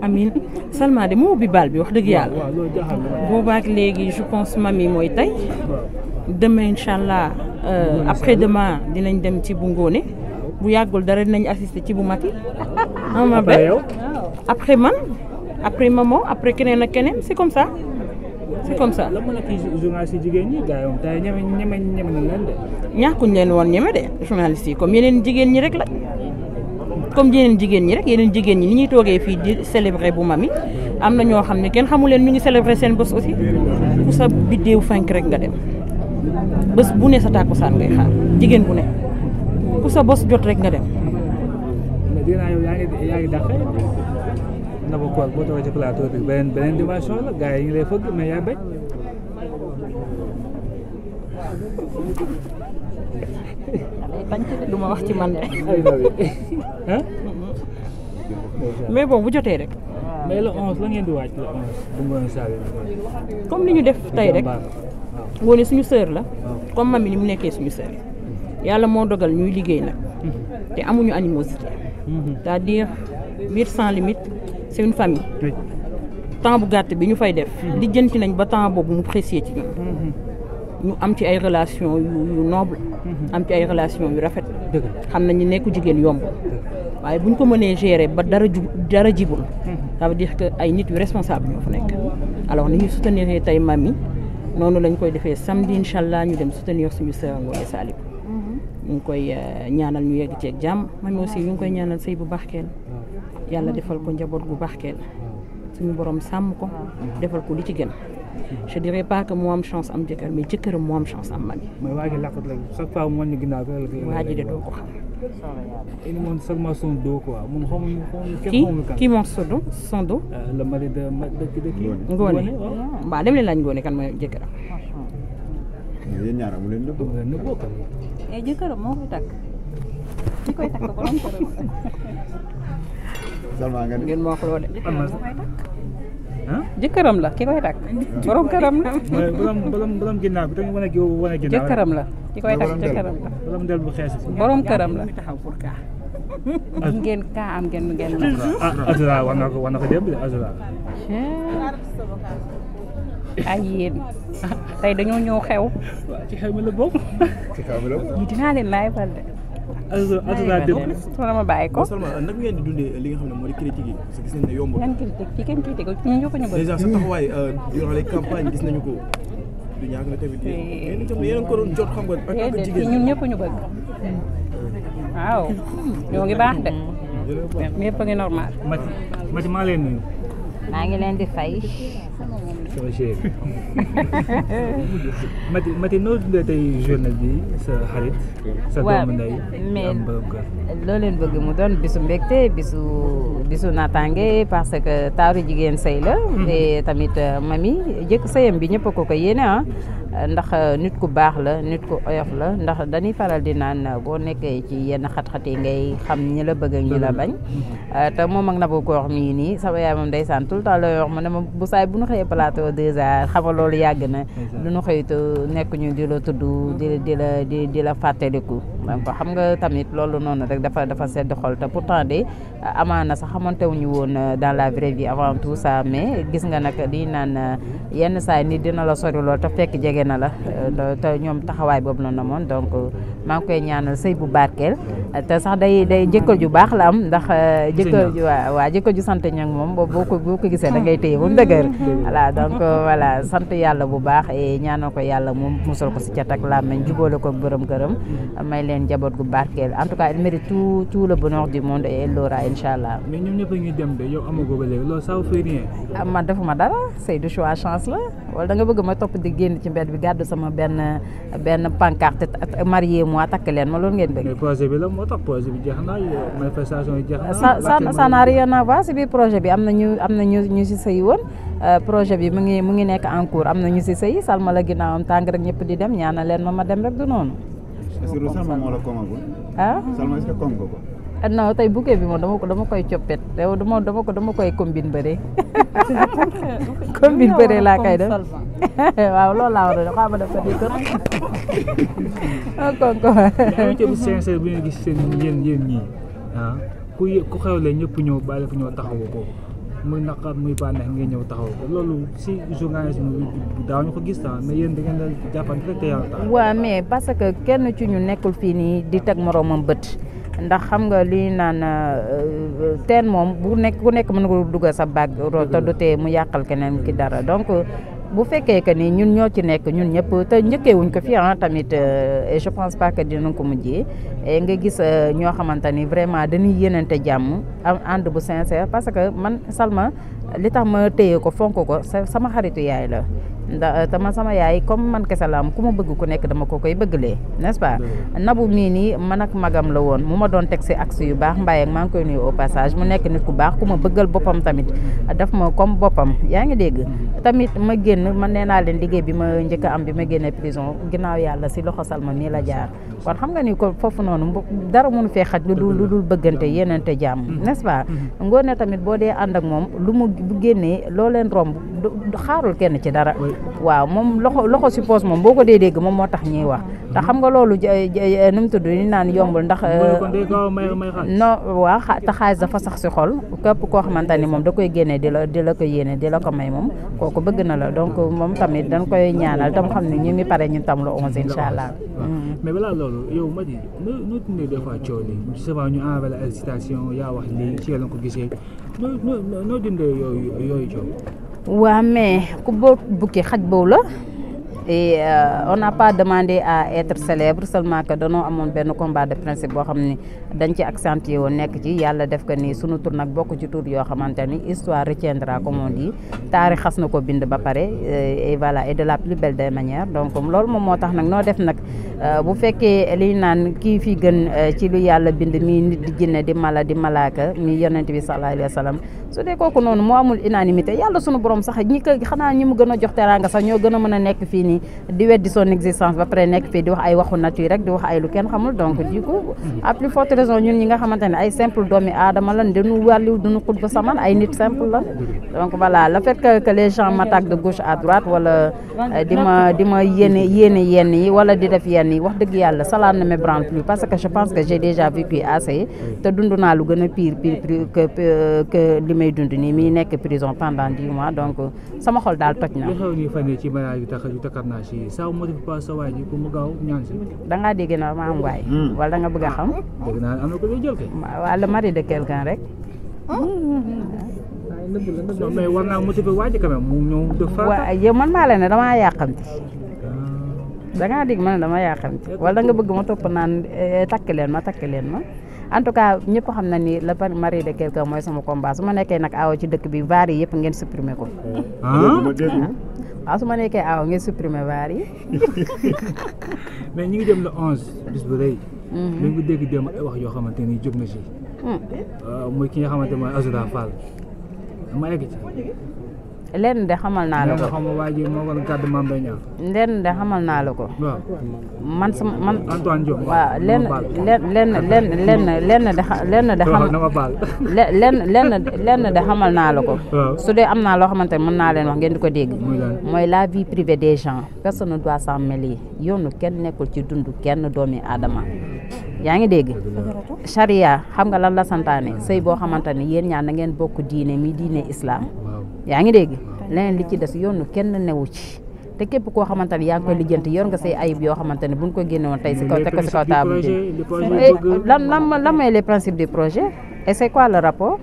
amiin Salma de moo ubbi baal bi wax dëgg yàlla boobaak léegi je pense mami mooy tey demain incha allah après demain dinañ dem ci bu ngóone bu yàggul dara dinañ assister ci bu mati ama ba après man après maman après keneen ak keneen c'est comme ça la mën a kii journaliste yi jigéen ñi gars yi tey ñeme na leen de ñàkkuñ leen woon ñeme de journaliste yi comme yeneen jigéen ñi rek la comme yeneen jigéen ñi rek yeneen jigéen ñi ni ñuy toogee fii di célébrer bu mami am na ñoo xam ne kenn xamu leen ñu ngi célébrer seen bés aussi ku sa biddéew fenk rek nga dem bés bu ne sa tàkkusaan ngay xaar jigéen bu ne ku sa bés jot rek nga dem. mais dégg naa yow yaa ngi dàqe na ba koor boo toogee ci plateau bi beneen dimension la gars yi ngi lay fëgg mais yaa bañ. lu ma wax ci man de. mais bon bu jotee rek. mais le 11 la ngeen di waaj le 11 bu Ngoné Saliou. comme ni ñu def tey rek. Ngoné suñu sœur la. comme mami ni mu nekkee suñu sœur. yàlla moo dogal ñuy liggéey nag. te amuñu animosité. c'est-à-dire biir sans limite c'est une famille. temps bu gàtt bi ñu fay def. lijjanti nañ ba temps boobu mu précieux ci ñun. ñu am ci ay relation yu noble am ci ay relation yu rafet xam nañ ni nekku jigéen yomb waaye buñ ko mënee gérer ba dara jibul ça veut dire que ay nit yu responsable ñoo fa nekk alors ni ñu soutenir tey mami noonu lañ koy defee samedi incha allah ñu dem soutenir suñu sœur Ngoné Saliou ñu ngi koy ñaanal ñu yegg ceeg jàmm mami aussi ñu ngi koy ñaanal sëy bu barkeel yàlla defal ko njaboot bu barkeel suñu borom sàmm ko defal ko li ci gën je dirais pas que moo am chance am jëkkër mais jëkkëram moo am chance am mami. mooy waa ji laqut la chaque fois mu wan ñu ginnaaw. waa ji de doo ko xam. il montre seulement son dos quoi moom xamuñu kenn kii moom son dos. le mari de kii. Ngoné waaw dem leen laaj Ngoné kan mooy jëkkëram. yéen ñaar amu leen nëbboo. jëkkëram moo koy takk. ki koy takk borom këram. Salma nga ngeen moo xuloo de. ah jëkkëram la ki koy takk borom këram la. borom ginnaaw bi dañu wane ginnaaw. jëkkëram la ki koy takk jëkkëram la. borom del bu xees. borom këram la. ngeen kaa am ngeen Azura wax na ko démb de Azura. ay yéen tey dañoo ñëw xew. ci xew mi la bokk. yi dinaa leen laay fal de. Azura démb. soo ma bàyyi ko. Salma nag ngeen di dundee li nga xam ne moo di critique yi parce que gis nañ ne yombul. yan critique ci kenn critique ko ñu ko ñu bëgg. déjà sa taxawaay durant les campagnes gis nañu ko du ñàkk na tamit yéen itam yéen a ko doon jot xam nga en tant que jigéen ñun ñëpp ñu bëgg. waaw ñoo ngi baax de. ñëpp a ngi normal. Mati maa leen nuyu. maa ngi leen di fay. sama chérie Mati noo dundee tey journée bi sa xarit. sa doomu ndey mais am borom kër. loo leen bëgg mu doon bisu mbégte bisu naataange parce que taaru jigéen sëy la. te tamit mami jëkk sëyam bi ñëpp a ko yéene ah. ndax nit ku baax la nit ku oyof la ndax dañuy faral di naan boo nekkee ci yenn xat-xat yi ngay xam ñi la bëgg ak ñi la bañ. te moom ak Nabou Cor mii nii sama yaay moom ndeysaan tout le temps lay wax ma ne ma bu saay bu ñu xëyee plateau 2h xam nga loolu yàgg na. du ñu xëytu nekk ñu di la tudd di la fàttaliku. donc xam nga tamit loolu noonu rek dafa sedd xol te pourtant de amaana sax xamante wuñu woon dans la vraie vie avant tout ça mais gis nga nag di naan yenn saa nit dina la sori lool te fekk jege na la te ñoom taxawaay boobu la moon donc maa ngi koy ñaanal sëy bu barkeel te sax day jëkkër ju baax la am ndax jëkkër ju waa jëkkër ju sant ñag moom boo ko gisee da ngay téye moom dëgër voilà donc voilà sant yàlla bu baax et ñaanal ko yàlla moom musal ko si cat ak làmmiñ jubóole ko borom këram may leen njaboot gu barkeel en tout cas il mérite tout le bonheur du monde et elle l'aura incha allah. mais ñoom ñëpp a ngi dem de yow amagoo ba léegi loolu ça vous fait rien. man defuma dara c'est du choix chance la wala da nga bëgg ma topp di génn ci mbedd bi gàddu sama benn pancarte marié moi takk leen ma loolu ngeen bëgg. mais projet bi la moo tax projet bi jeex na manifestation yi jeex na. ça n'a rien à voir si biir projet bi am na ñu si sëy woon projet bi mu ngi nekk en cours am na ñu si sëy Salma la ginnaawam tàng rek ñëpp di dem ñaanal leen ma dem rek du noonu. est-ce que Salma moo la koomagul. ah Salma est-ce que koom nga ko. non tey bouquet bi moom dama koy coppet te dama koy combine bëre. combine bëre laa koy def waaw loolu laa war a def xaaral ma def ko di kër. kon. bu sincère bi nga gis seen yéen ñii ah ku xewle ñëpp ñëw bàyyi fa ñëw taxawu ko muy naqar muy bànneex ngeen ñëw taxaw ko loolu si journalisme bi daaw ñu ko gis mais yéen da ngeen la jàppante rek te yàlla tax. waaw mais parce que kenn ci ñu nekkul fii nii di teg moroomam bët ndax xam nga li naan teen moom ku nekk mën nga dugal sa baag te du tee mu yàqal keneen ki dara donc bu fekkee que ni ñun ñoo ci nekk ñun ñëpp te njëkkeewuñ ko fi tamit et je pense pas que dinañ ko mujjee et nga gis ñoo xamante ni vraiment dañuy yéenante jàmm am ànd bu sincère parce que man Salma li tax ma téye ko fonk ko sama xaritu yaay la ndax tama sama yaay comme man kese la am ku ma bëgg ku nekk dama ko koy bëggalee n'est-ce pas Nabou mii nii man ak magam la woon mu ma doon teg si axe yu baax Mbaye ak maa ngi koy nuyu au passage mu nekk nit ku baax ku ma bëggal boppam tamit daf ma comme boppam yaa ngi dégg tamit ma génn man nee naa leen liggéey bi ma njëkk a am bi ma génnee prison ginnaaw yàlla si loxo Salma nii la jaar kon xam nga ni ko foofu noonu dara mënu fee xaj lu dul bëggante yéenante jàmm n'est-ce pas ngoone tamit boo dee ànd ak moom lu mu bu génnee loo leen romb xaarul kenn ci dara waaw moom loxo si poos moom boo ko dee dégg moom moo tax ñuy wax te xam nga loolu nu mu tudd ni naan yombul ndax non waaw te xaalis dafa sax si xol képp koo xamante ni moom da koy génnee di la ko yéene di la ko may moom kooku bëgg na la donc moom tamit dañ koy ñaanal tam xam ne ñu ngi pare ñu tam la 11 incha allah. mais balaa loolu yow Mady noo dundee des fois coow li souvent ñu envoyé la citation yaa wax lii ci la ko gisee noo dundee yooyu coow. waaw mais ku boo bukki xaj boobu la et on n'a pas demandé à être célèbre seulement que danoo amoon benn combat de principe boo xam ni dañ ci accentué woon nekk ci yàlla def ko ni sunu tur nag bokk ci tur yoo xamante ni histoire retiendra comme on dit taarix xas na ko bind ba pare et voilà et de la plus belle des manières donc loolu moom moo tax nag noo def nag bu fekkee li naan kii fi gën ci lu yàlla bind mi nit di jinne di mala di malaaka mi yonent bi sallallahu alayhi wa sallam su dee kooku noonu moo amul unanimité yàlla sunu borom sax ñi ko xanaa ñi mu gën a jox teraanga sax ñoo gën a mën a nekk fii nii di weddi son existence ba pare nekk fii di wax ay waxu nature rek di wax ay lu kenn xamul donc du coup à plus forte raison ñun ñi nga xamante ne ay simple doomi aadama lan dañu wàlliw duñu xut ba saman ay nit simple la donc voilà le fait que les gens m'attaquent de gauche à droite wala di ma yéene yenn yi wala di def yenn yi wax dëgg yàlla cela ne me branle plus parce que je pense que j'ai déjà vécu assez te dund naa lu gën a pire que li may dund nii mi nekk prison pendant 10 mois donc sama xol daal toj na. ça motive pas sa waay ji pour mu gaaw ñaan si. da ngaa dégg na ma am waay. wala da nga bëgg a xam. dégg naa am na ko lay jël kay. waaw le mari de quelqu'un rek. mais war naa motiver waay ji quand même mu ñëw de fa. waaw yow man maa la ne damaa yàqamti. da ngaa dégg ma ne dama yàqamti wala da nga bëgg ma topp naan takk leen ma. en tout cas ñëpp xam na ni le mari de quelqu'un mooy sama combat su ma nekkee nag awo ci dëkk bi vaar yi yëpp ngeen supprimer ko. waaw su ma nekkee awo ngeen supprimer vaar yi. mais ñu ngi jëm le 11 bis bu rëy. ñu ngi dégg dem ay wax yoo xamante ni jóg na si. muy ki nga xamante mooy Azoura Fall ma egg ci. lenn de xamal naa la ko xam nga waa ji moo ko gàddu Mame Mbaye Niang. lenn de xamal naa la ko. waaw man Antoine Diome. waaw lenn de xamal naa la ko. su dee am naa loo xamante ne mën naa leen wax ngeen di ko dégg. mooy la vie privée des gens personne ne doit s'en mêler yoonu kenn nekkul ci dundu kenn doomi aadama. yaa ngi dégg charia xam nga lan la santaane sëy boo xamante ne yéen ñaan na ngeen bokk diine mi diine islam. yaa ngi dégg leneen li ci des yoonu kenn newu ci te képp koo xamante ne yaa ngi koy lijjanti yor nga say ayib yoo xamante ne buñ ko génne woon tey si kaw teg ko si kaw table bi lan mooy les principes du projet et c'est quoi le rapport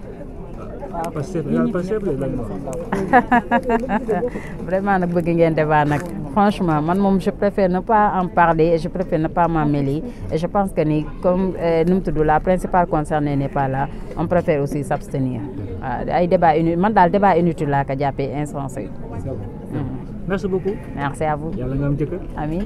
vraiment nag bëgg ngeen débat nag franchement man moom je préfère ne pas en parler et je préfère ne pas m'en mêler et je pense que ni comme nu mu tudd la principale concernée n'est pas là on préfère aussi s'abstenir waaw ay débat inutile man daal débat inutile laa ko jàppee insensé. Merci beaucoup. Merci à vous. Yàlla nga am jëkkër. Amiin.